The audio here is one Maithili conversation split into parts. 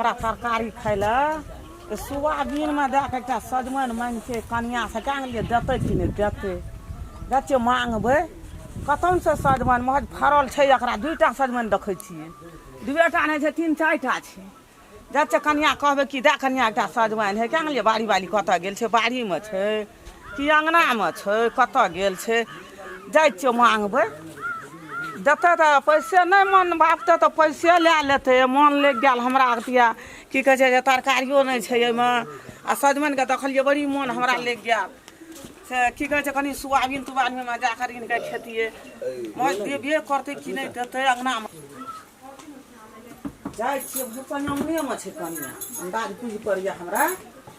हमरा तरकारी खाय लए तऽ सोयाबीनमे दए कऽ एकटा सजमनि माङ्गितियै कनिआँसँ क्या गेलियै देतै कि नहि देतै जाइ छियै माङ्गबै कतहुसँ सजमनि महज फड़ल छै एकरा दुइटा सजमनि देखै छियै दुइएटा नहि छै तीन चारिटा छै जाइ छियै कनिआँ कहबै कि दए कनिआँ एकटा सजमनि हे क्या गेलियै बाड़ी वाली कतऽ गेल छै बाड़ीमे छै कि अङ्गनामे छै कतऽ गेल छै जाइ छियै माङ्गबै देतै तऽ पैसे नहि मन भागतै तऽ पैसे लए लेतै मन लागि गेल हमरा अथिया की कहै छै जे तरकारियो नहि छै एहिमे आ सजमनिके देखलियै बड़ी मन हमरा लागि गेल से की कहै छै कनि सोयाबीन तोआबीनमे जा कऽ ऋणके खेतियै मगर देबे करतै कि नहि देतै अङ्गनामे जाइ छियै भूखन अङ्गनेमे छै कनिआ अन्दाज बुझि पड़ैए हमरा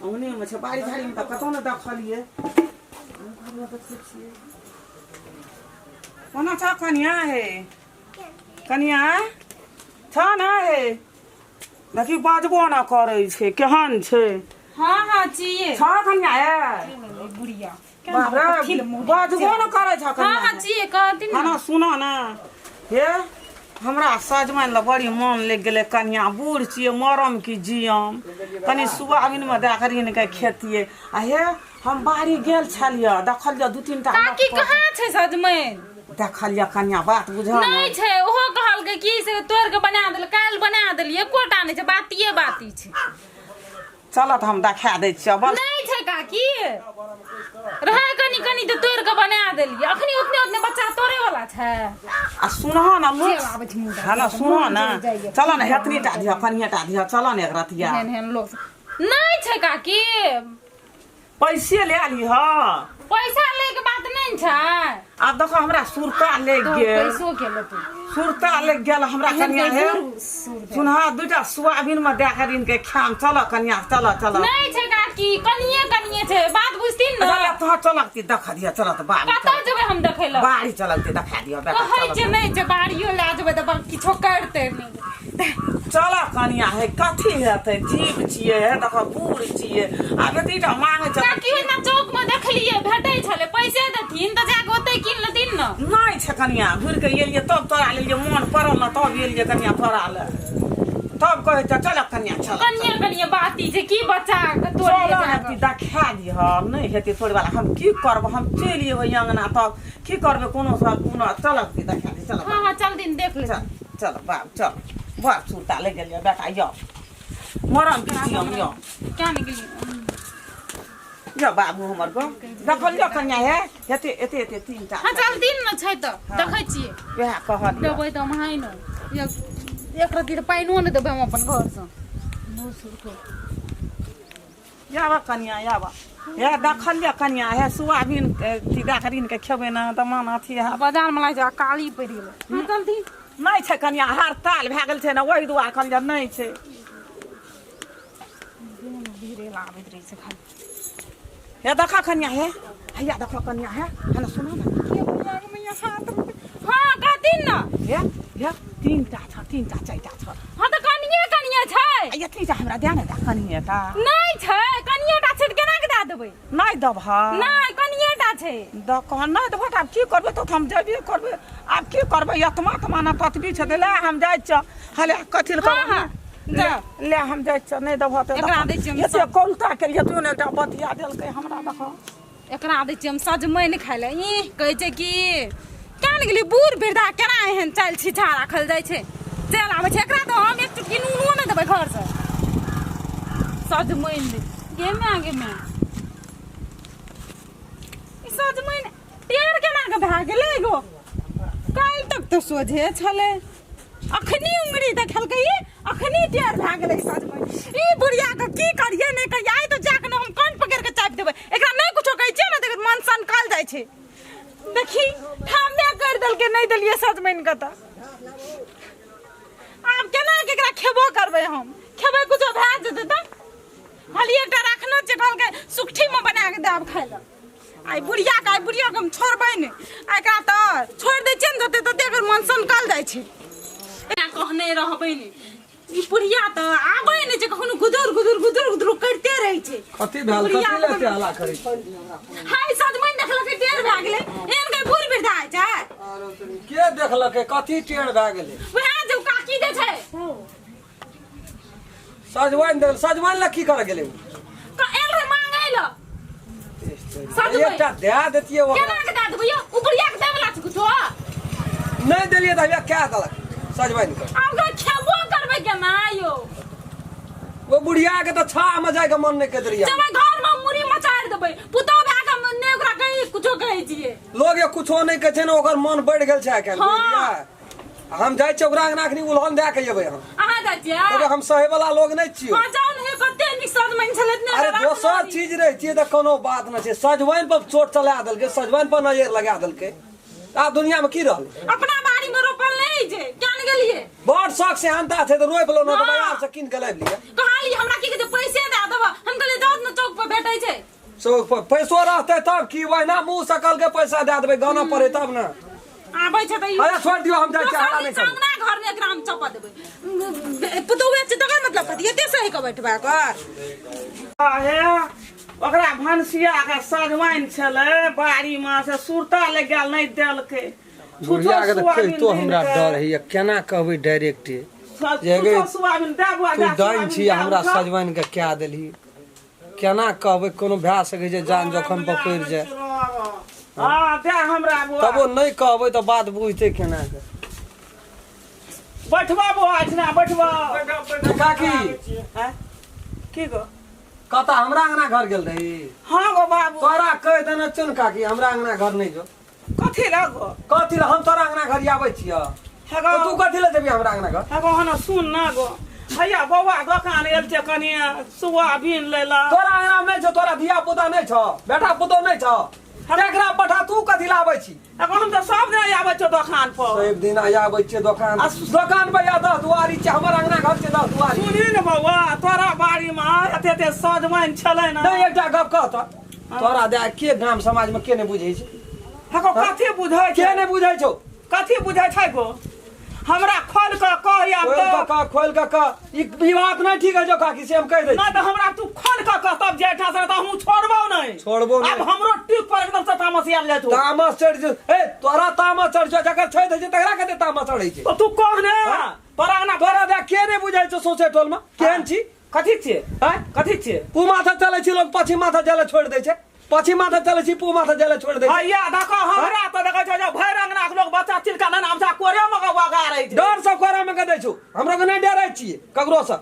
अङ्गनेमे छै बाड़ी झाड़ीमे तऽ कतहु नहि देखलियै घरमे देखै छियै कोना छ कनिआ हे कनिआ छ ने हे देखी बाजबो न करै छै केहन छै हाँ हाँ चाहिए छ कनिआ हे बुढ़िया बाप रे बाजबो न करै छ हाँ कनिआ हाँ चाहिए कहती हँ ना ने सुनऽ ने हे हमरा सजमनि लए बड़ी मोन लागि गेलै कनिआ बूढ़ छियै मरम की जियम कनि सुआबिनमे दए कऽ ऋणके खेतियै आ हे हम बाड़ी गेल छलियै देखलियै दू तीन टा काकी कहाँ छै सजमनि देखलियै कनिआ बात बुझल नहि छै ओहो कहलकै कि से तोड़ के बना देल काल्हि बना देलियै एकोटा नहि छै बातिए बाती छै चलऽ तऽ हम देखा दै छियै बस नहि छै काकी रहै कनि कनि तऽ तोड़ के बना देलियै अखनी उतने उतने बच्चा तोड़े वाला छै आ सुनह ने लोक से आबै छै मुँह हँ ने सुनह ने चलऽ ने हेतनी टा दिहऽ कनिए टा दिहऽ चलऽ ने एक रतिया एहन एहन लोक नहि छै काकी पैसे ले लिहऽ पैसा लै के बात नहि छै आब देखो हमरा सुरता लागि गेल पैसो के लेतै सुरता लागि गेल हमरा कनिया हे सुनह दूटा सोयाबीन में दए कऽ के खाम चल कनिया चल चल नहि छै काकी कनिये कनिये छै बात बुझथिन ने चल तोहर चलक ती देख दिह चल तऽ बाड़ी कतऽ जेबै हम देखै लए बाड़ी चलक ती देखा दिह बेटा कहै छै नहि छै बाड़ियो लए जेबै तऽ किछो करतै नहि चल कनिया हे कथी हेतै जीव छियै हे देखो बूढ़ छियै आब एतीटा मांगे छै काकी ओहिना चौक में देखलियै भेटै छलै पैसे देथिन तऽ जाके ओतै कीन लेथिन ने नहि छै कनिया घुरि के एलियै तब तोरा लेलियै मोन पड़ल ने तब एलियै कनिया तोरा ले तब कहै छै चल कनिया चल कनिया कनिया बात ई छै की बच्चा के तोड़ि चल हेती देखा दिह नहि हेतै तोड़े वाला हम की करब हम चलि एबै अंगना तब की करबै कोनो सब कोनो चल देखा दी चल हाँ हाँ चल दिन देख ले चल चल बाप चल बड़ सुरता लागि गेल यऽ बेटा यौ मरम की जियम यौ क्या निकली यौ बाबू हमर गो देखल यौ कन्या हे एते एते एते तीन टा हाँ चल दिन न छै तऽ देखै छियै वएह कहल देबै तऽ हम हाइ न एक रत्ती तऽ पानिओ नहि देबै हम अपन घरसँ याबा कनिया याबा हे देखल यऽ कनिया हे सोयाबीन अथी दए कऽ ऋण के खेबै ने तऽ मन अथी हैत बाजारमे लागै छै काली पड़ि गेलै हँ चलती नहि छै कनिया हड़ताल भए गेल छै ने ओहि दुआरे कहलियै नहि छै भीड़े आबैत रहै छै खाली हे देखऽ कनिया हे हैया देखऽ कनिया हे हे ने सुनऽ ने हाँ कहथिन ने हे हे तीन टा छ तीन टा चारि टा छ हाँ तऽ कनिये कनिये छै आ एतनी टा हमरा दए ने दे कनिये टा नहि छै कनिये टा छै तऽ केना के दए देबै नहि देबह नहि कनिये टा छै दऽ कह नहि देबह तऽ आब की करबै तऽ हम जेबे करबै आब की करबै एतमा तमा ने ततबी छै तऽ ले हम जाइ छियौ हले कथी लए हाँ करब? हाँ ले ले हम जाइ छियौ नहि देबह तऽ एकरा दै छियै हम एते सब। कौलता केलियै तू ने एकटा बतिया देलकै हमरा देखो एकरा दै छियै हम सजमनि खाय लए ई कहै छै कि केना ने गेलियै बूढ़ वृद्धा केना एहन चालि छिछा राखल जाइ छै चलि आबै छै एकरा तऽ हम एक चुटकी नूनो नहि देबै घरसँ सजमनि दै गे माय गे माय ई सजमनि टेढ़ केना के भए गेलै एगो काल्हि तक तऽ सोझे छलै अखनी उंगरी देखलकै ई अखनी टेढ़ भए गेलै सजमनि ई बुढ़िया के की करियै नहि करियै आइ तऽ जाके ने हम कान पकड़ि के चापि देबै एकरा नहि कुछो कहै छियै ने तऽ मन सनकल जाइ छै देखी ठामे करि देलकै नहि देलियै सजमनि के तऽ आब केना के एकरा खेबो करबै हम खेबै कुछो भए जेतै तऽ खाली एकटा राखने छै कहलकै सुखठीमे बना कऽ देब खाइ लए आइ बुढ़िया के आइ बुढ़िया के हम छोड़बै नहि आ एकरा तऽ छोड़ि दै छियै ने जते तते एकर मन सनकल जाइ छै एकरा कहने रहबै नहि ई बुढ़िया तऽ आबै नहि छै कखनो गुदुर गुदुर गुदुर गुदुर करिते रहै छै कथी भेल बुढ़िया कथी लए हल्ला करै छी? हाय सजमनि देखलकै टेढ़ भए गेलै एहन के बूढ़ वृद्धा होइ छै के देखलकै कथी टेढ़ भए गेलै वएह जे ओ काकी जे छै सजवाइन देल सजवाइन ला की करे गेलै उ? का एल रे मांगै ल सजमनि। एकटा दए देतियै ओकरा केना के दए देबै यौ उ बुढ़िया के देबला छै कुछो नहि देलियै तऽ हैया कए देलक सजमनि के आब ओकरा खेबो करबै केना यौ ओ बुढ़िया के तऽ छाह में जाय के मन नहि करैत रहियै जबै घर में मुड़ी मचारि देबै पुतोह भए के ने ओकरा कही कुछो कहै छियै लोग ये कुछो नहि कहै छै ने ओकर मन बढ़ि गेल छै आइ काल्हि हँ। बुझलियै हम जाइ छियै ओकरा अंगना अखनी उलहन दए के एबै हम अहाँ जाइ छियै तबे हम सहे वाला लोग नहि छियै हँ जाउ ने हे कते नीक सजमनि छलै इतने अरे राखने दोसर रही। चीज रहै छियै तऽ कोनो बात नहि छै सजमनि पर चोट चला देलकै सजमनि पर नजर लगा देलकै आब दुनिया में की रहलै अपना बाड़ी में रोपल नहीं छै क्या ने गेलिए बड़ शौक से अनता छै तऽ रोपि लो तऽ हाँ। बाजार से कीन के लाबि लिअ कहली हमरा की कहै छै पैसे दए देबऽ हम कहलियै जाउ ने चौक पर भेटै छै चौक पर पैसो रहतै तब की वहिना मुँह सकल के पैसा दए देबै गाना पड़े तब ने आबै छै तऽ ई अरे छोड़ि दियौ हम जाइ छी हल्ला दोसर नहि दिन करू अंगना घर में एकरा हम चपा देबै पुतोहुए छै तकर मतलब कथी एते सही कऽ बैठबा कर हे ओकरा भनसिया के सजमनि छलै बाड़ी मे से सुरता लागि गेल नहि देलकै बुढ़िया के तऽ कहितो हमरा डर होइए केना कहबै डायरेक्टे जे गे, सुआबिन दए बुआ तू डाइन छी हमरा सजमनि के कए देलही केना कहबै कोनो भए सकै छै जान जोखम पर पड़ि जाय हँ दए हमरा बुआ तबो नहि कहबै तऽ बात बुझतै केना के बैठबा बुआ एहिठिना बैठबा काकी आँय? की गो कतऽ हमरा अंगना घर गेल रही हाँ गो बाबू तोरा कहि देने छौ ने काकी हमरा अंगना घर नहि जो कथी लए गो कथी लए हम तोरा अंगना घर आबै छियऽ हे गो तऽ तू कथी लए जेबही हमरा अंगना घर हे गो हन सुन ना गो हैया बौआ दोकान एल छै कनि सोयाबीन लै ला तोरा अंगना मे नहि छौ तोरा धिया पुता नहि छौ बेटा पुतोह नहि छौ एकरा पठा तू कथी लए आबै छी एगो हम तऽ सब दिन आबै छियौ दोकान पर सब दिन आबै छियै दोकान दोकान पर या दस दुआरी छै हमर अंगना घर छै दस दुआरी सुनही ने बौआ तोरा बाड़ी मे एते एते सजमनि छलै ने नहि एकटा गप कह तऽ तोरा दए के गाम समाज मे के नहि बुझै छै हको कथी बुझै के छै नहि बुझै छौ कथी बुझै छै गो हमरा खोल कऽ कह आब खोल तऽ कऽ कह खोल कऽ कह ई ई बात नहि ठीक है जो काकी से हम कहि दै छी। नहि तऽ हमरा तू खोल कऽ कह तब जे एहिठाम से तऽ हमहूँ छोड़बौ नहि छोड़बौ नहि। आब हमरो टिप पर एकदम से तामस आयल जाइ छौ तामस चढ़ि जो ए तोरा तामस चढ़ जो जकर छै दै छै तकरा कते तामस चढ़ै छै तऽ तू कह ने तोरा अंगना तोरा दे के नहि बुझै छौ सौंसे टोल मे केहन छी कथी छियै आँय कथी छियै पू माथा चलै छी लोग पछी माथा जाय छोड़ि दै छै पछी माथा चलै छी पू माथा जाय छोड़ि दै छै हैया देखो हमरा तऽ देखै छौ जे भरि अंगना के लोग बच्चा चिलका नेना हमसा कोरे मे के वगारै छै डर सब कोरा मे के दै छौ हमरो के नहि डरै छियै ककरो से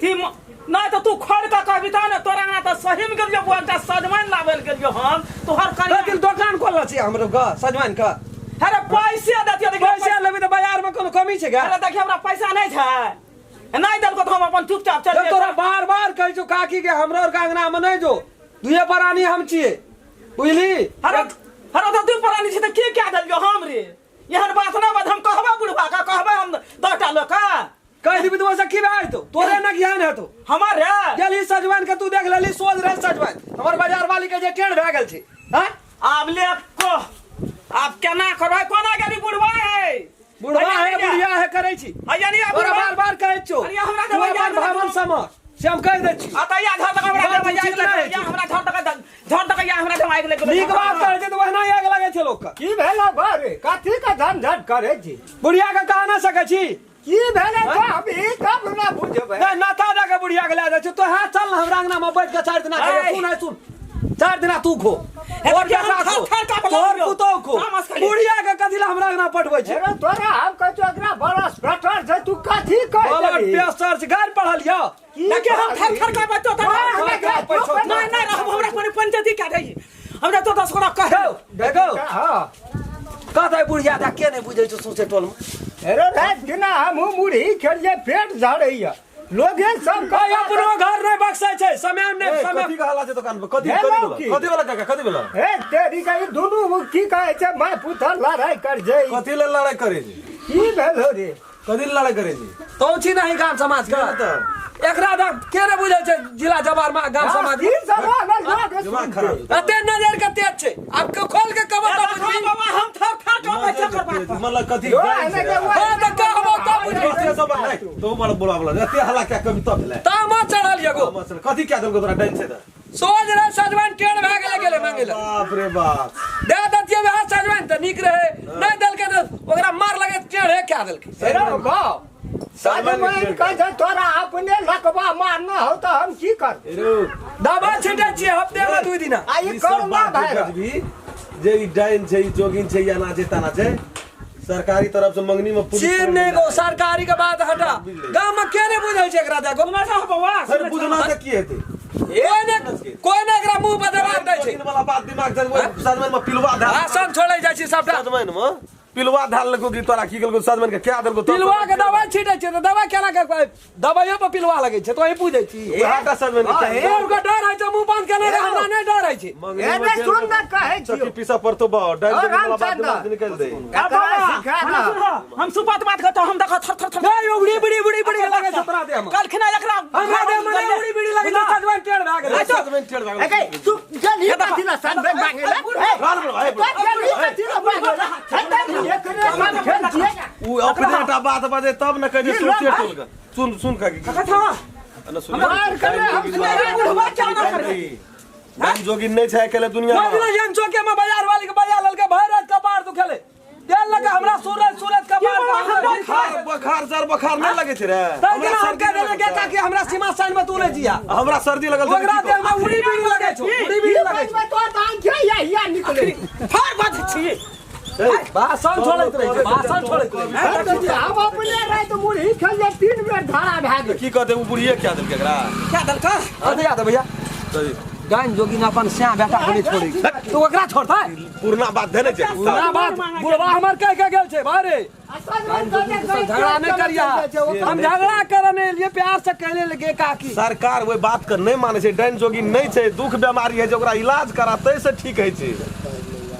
की नहि तऽ तू खोल कऽ कहबी तहन ने तोरा अंगना तऽ सही मे गेलियो बुआ एकटा सजमनि लाबै लए गेलियो हम तोहर कनिया कथी दोकान खोलने छियै हमरो के सजमनि के अरे पैसे देतियो देखियो पैसा लेबै तऽ बाजार मे कोनो कमी छै गे अरे देखियो हमरा पैसा नहि छै नहि देलको तऽ हम अपन चुपचाप चल जब तोरा बार बार कहै छौ काकी के हमरो आर के अंगना मे नहि जो दुए प्राणी हम छियै बुझली अरे अरे तऽ दू प्राणी छै तऽ के कए देलियो हम रे एहन बात नहि बात हम कहबै बुढ़बा के कहबै हम 10 टा लोक के कहि देबी तऽ ओहिसँ की भए जेतौ तोरे ने ज्ञान हेतौ हमर रे गेलही सजमनि के तू देख लेली सोझ रहे सजमनि हमर बाजार वाली के जे टेढ़ भए गेल छै हैं आब ले कह आब केना करबै कोना गेली बुढ़बा है बुढ़वा है बुढ़िया है करै छी अया नहीं तोरा बार बार कहै छौ अरे हमरा तू दवाइ अपन याद भावन समझ से हम कहि दै छी आ तऽ या झड़ तक हमरा बात दवाइ उचित याद नहि लगे या हमरा झड़ तक झड़ तक या हमरा दवाइ लगे नीक बात कहै छै तऽ ओहिना आगि लगै छै लोकके की भेल घरे कथी के झंझट करै छी बुढ़िया के कह ना सकै छी की भेलै तऽ हम ई कब ना बुझबै नहीं नाता दे के बुढ़िया के ले जाइ छै तो हाँ चल ना हमरा अंगना में बैठ के चारि दिना खाइए ऐ। सुन है सुन चारि दिना तू खो और देखियौ, बेटा हम खो थर थर कांपऽ तोहर लगलियौ। पुतोह खो तामस खाली। बुढ़िया के कथी ला हमरा अंगना पठबै छै हेरो तोरा हम कहै छौ एकरा बड़ा कठोर छै तू कथी कहै बलड छही? प्रेशर छै गारि पढ़ल यऽ की देखियौ हम थर थर कांपै छौ वाह, थर देखियौ, नहीं नहीं रहब हमरा कोनो पंचायती क्या दै हमरा तो 10 गोरा कह देखो देखो हाँ कहतै बुढ़िया दा के नहि बुझै छै सौंसे टोल में हेरो राति दिना हमहूँ मुरही खेलियै पेट झड़ैया लोगे सब कहीं अपनो घर नहि बक्सै छै समय नहि ए, समय कथी के हल्ला छै दुकान पर कथी हेलो कथी वाला की? कथी वाला काका कथी वाला हे तेरी का ई दुनू की कहै छै माय पुतह लड़ाइ कर छै कथी ले लड़ाई करे छी की भेल हो रे कथी ले लड़ाई करे छी तो छी नहीं गाम समाज के तऽ। एकरा दा के ने बुझै छै जिला जवार में गाम समाज की सब आगल लोग दिमाग खराब छै। एते नजर के तेज छै आब के खोल के कबर तऽ बुझबी बाबा हम थर थर कांपै छौ एकर बात पर। मतलब कथी जो गाय एने छै के रे? वो- हां तऽ कहबो तब बुझबी कथी सब नहीं तो बड़ा बोला बोला एते हल्ला क्या कभी तब भेलै तामा चढ़ल एगो मसल कथी क्या देलको तोरा डाइन छै तऽ सोझ रहे सजमनि टेढ़ भए गेलै गेलै मांगे लए बाप रे बाप दे दैतियै वएह सजमनि तऽ नीक रहै नहि देलकै तऽ ओकरा मार लगे टेढ़े कए देलकै हेरो बाप सजमनि कहै छै तोरा अपने लकवा मारना हो तऽ हम की करबै? दवा छिटै छियै हफ्ते में 2 दिना। आ ई ई सब कोरोना बात जे वायरस। बजबी जे ई डाइन छै, ई जोगिन छै, ई अना छै ताना छै, सरकारी तरफ से मंगनी में पुलिस सीम नहीं गो सरकारी के बात हटा। गांव में के नहीं बुझै छै एकरा देखो। बौआ फिर बुझना से की हेतै? कोई ने कोई ने एकरा मुंह पर जवाब दै छै। जोगिन वाला बात दिमाग से सजमनि में पिलुआ धैल। भाषण छोड़ै जाइ छै सबटा। सजमनि में पिलुआ धैल लेलको कि तोरा की केलको सजमनि के क्या देलको? पिलुआ के दवाई छिटै छै तऽ दवाई केना के दवाइयो पर पिलुआ लगै छै, तो ही पूछै छी। वएह सजमनि के क्या लोग के डर होइ छै, मुंह बंद केने रहे, हमरा नहि डर होइ छै। मंगनी ए में ने जेल सुन के ने कहै चक्की छियौ। पीसा पड़तो बा डाइन और जोगिन वाला बात रामचंद्र। दिमाग से निकालि दे। एकरा सिखा हमरा दह। सुन, हम सुपत बात कहतो, हम देखो थर थर थर। नहीं, उबड़ी बड़ी बड़ी बड़ी लगै छै तोरा देह में। कलखिना एकरा हमरा देह में नहि उड़ी बीड़ी लगै छै, सजमनि टेढ़ भए गेलै। सजमनि टेढ़ भए गेलै। एके तू गेलही कथी ला सजमनि मांगे ला? ए, रान बोल, ए, तू गेलही कथी ला मांगे ला? हटा नी, एकरे हम खेल छियै। उ अपने टा बात बजे तब न कहै जे ई सोचे लोग टोल के। सुन सुन काकी। कथा ना सुन। मार करे हम बुढ़वा क्या ना करे? डाइन जोगिन नहीं छै अकेले दुनिया में। मजनू जन चौके में बाजार वाली के बाजार ललके भरि रात कपार दुखेले। तेल लगा हमरा सूरज सूरज कपार बोखार बोखार सर बोखार नहीं लगे छै रे। तब केना हम कह देले के काकी हमरा सीमा साइन में तू ले जिया। हमरा सर्दी लगल छै। ओकरा देह में उड़ी बीड़ी लगे छौ, उड़ी बीड़ी लगे छौ। तोर तऽ आँखिए हिया हिया निकलै। फाड़ बात छी। भाषण छोड़ैत रहै छै, भाषण छोड़ैत रहै छै। हम अपने राति मुरही खेलियै 3 बेर धारा भए गेल। की कहते उ बुढ़िए क्या देलकै एकरा? क्या देलका? अरे याद भैया सही। डाइन जोगिन अपन स्या बेटा के नहीं छोड़ै छै। तो ओकरा छोड़तै? पुरना बात धेने छै। पुरना बात बुढ़वा हमर कह के गेल छै भारे। झगड़ा नहीं करिया, हम झगड़ा करे नहीं एलियै, प्यार से कहले लगे काकी। सरकार ओहि बात के नहीं मानै छै, डाइन जोगिन नहीं छै, दुख बीमारी है जे ओकरा इलाज करातै से ठीक होइ छै।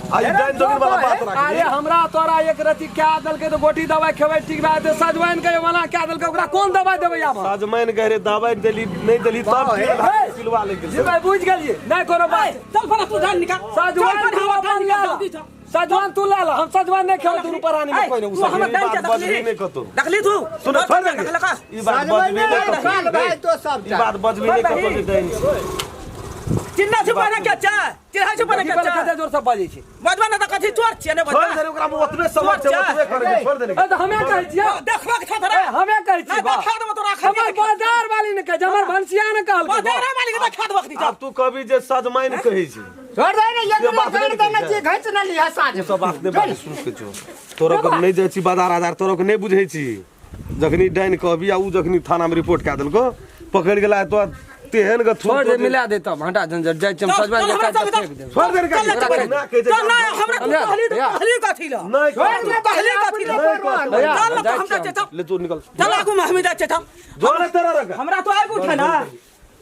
आ ई डाइन जोगिन वाला बात राख। अरे हमरा तोरा एक रति क्या देलकै तऽ गोटी दवाई खेबै ठीक भए जेतै, सजमनि के मना क्या देलकै ओकरा कोन दवाई देबै आब? सजमनि के रे दवाई देली नहीं देली तब ठीक भए पिलुआ लागि गेल। जी भाई बुझि गेलियै, नहि कोनो बात। चल पर तू जान निकाल। सजमनि तू अपन लए ला, सजमनि तू लए ला, हम सजमनि नहि खेबै दुनू प्राणी में कोइ नहि। तू हमर डाइन के बात बजबी देखली नहि कतौ। देखली तू? सुन छोड़ दे। देखलका? ई बात बजबी नहि कतौ। काल भाई तो सब ई बात बजबी नहि कतौ जे डाइन छै। चिन्ना छुपाना क्या चा? चिन्हा छुपाना क्या चा? कते जोर से बजै छै। बजबा ना तऽ कथी चोर छियै ने छोड़ बजबा? दे ओकरा में ओतबे समझ छै, ओतबे करै छै, छोड़ दे। ए तऽ हमे कहै छियै, देखबाक छौ तोरा? ए हमे कहै छियै। नहि देखा देबो तोरा। हमर बाजार वाली ने कहै छै, हमर भनसिया ने कहलकै। बाजारे वाली के देखा देबो अखनी। आब तू कहबी जे सजमनि कहै छै। छोड़ दे ने, से बात एकरे नहि गाड़ देने कहै छियै, घैच ने लिहऽ साँझ। सब बात नहि बाजै, सुन के छौ। तोरा के नहि जाइ छी बाजार आजार, तोरा के नहि बुझै छी। जखनी डाइन कहबी आ उ जखनी थाना में रिपोर्ट कए देलको, पकड़ि गेला तो तेहन के छोड़ दे, मिला दे तब हटा झंझट, जाइ छी हम सजमनि के काटि के फेंक देब। छोड़ दे रे काकी, ना कहै छै। चल ना, हमरा तू कहली तऽ कहली कथी लए? नहि तू कहली कथी लए? भैया, चल ना, जाइ हम छी जाइ छियै। ले तू निकल। चल आगू में हम जाइ छियै। चल। जो ने तेरा रख। हमरा तो आबि उठे ना।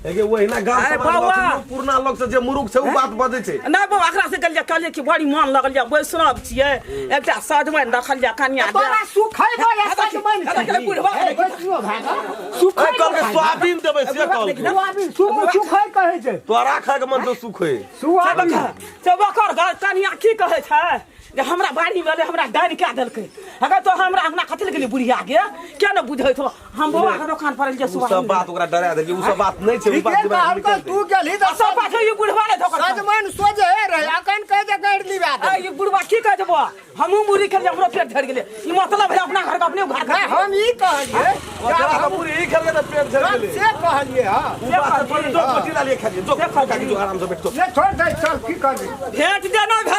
एगे ओहिना गाम अरे समाज बौआ। में पुरना लोग से जे मुरुख छै उ बात बजै छै। नहि बौआ, एकरा से गेलियै कहलियै कि बड़ी मन लगल यऽ वैष्णव छियै, एकटा सजमनि रखल यऽ कनिया दे। तोरा सुखैबो या सजमनि देखी, बुढ़वा ए, वैष्णव भए कऽ सुखै ए कहलकै सोयाबीन देबै से कहलकै। सुआबीन सुखै कहै छै। तोरा खाय के मन तो सुखै। सुआबीन से ओकर घर कनिया की कहै छै जे हमरा बाड़ी में हमरा डाइन कए देलकै। अगर तो हमरा अंगना कथी लए गेली बुढ़िया गे, किया ने बुझैत हो? हम बौआ के दोकान पर एलियै उ सुबह। सब बात ओकरा डरा देलकै, उ सब बात नहीं छै, उ बात ठीके दिमाग कहलकै, निकालि दे। तू गेलही तऽ सब बात ई बुढ़वा ले धोकर। सजमनि सोझे रहै, अखन कहै जे गाड़ि लिबा दे। ए, ई बुढ़वा की कहै छै बौआ? हमहूँ मुरही खेलियै, हमरो पेट झड़ि गेलै। ई मतलब है अपना घर के अपने घर नहि, हम ई कहलियै, ओकरा तऽ मुरही खेलकै तऽ पेट झड़ि गेलै। से कहलियै हँ। उ बात छोड़ दे, जो गोटी ला लिए खालिए, जो काकी जो आराम से बैठ जो। ले छोड़ दे, चल की करबी? भेंट देना भेल।